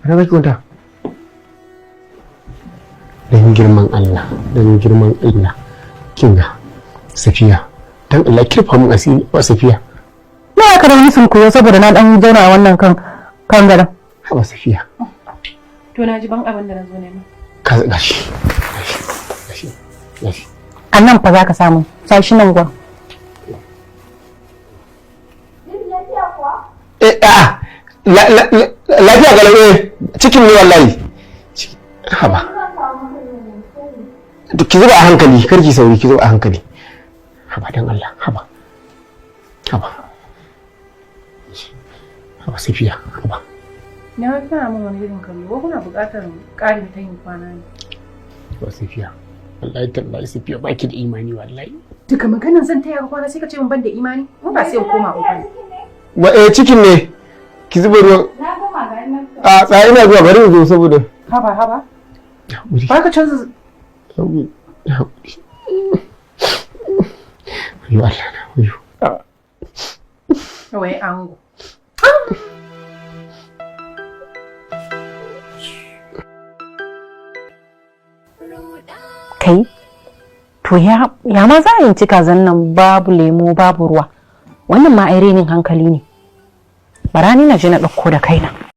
Ina zaki kwanta? Dan girman Allah, dan girman Allah. Kinga, Safiya, dan Allah kirfa mun asiri wa Safiya. Na aka da wani sunkuyo saboda na dan zauna a wannan kan gadon. Haba Safiya. To na ji, ban abin da na zo nema. Ka gashi. Gashi. Gashi. Gashi. A nan fa za ka samu, sashi nan gwan. Eh, a lafiya ga eh, cikin ne wallahi. Haba. To ki zuba a hankali, kar ki sauri, ki zuba a hankali. Haba dan Allah, haba. Haba. Haba Safiya, haba. Na kana min wani irin kallo, ko kuna buƙatar ƙarin tayin kwana ne? Haba Safiya. Wallahi tallahi Safiya, baki da imani wallahi. Duka maganan zan taya ka kwana sai ka ce min ban da imani? In ba sai in koma uku. Wa eh, cikin ne. Ki zuba ruwan. Na gama, ga nan. A tsaya, ina zuwa, bari in zo saboda. Haba haba. Haƙuri. Ba ka canza. Haƙuri. Haƙuri. Wayo Allah na, wayo. Wai ango. Kai, to ya ma za a yi ci kazan nan babu lemo babu ruwa? Wannan ma ai renin hankali ne. Bara ni na je na ɗauko da kaina.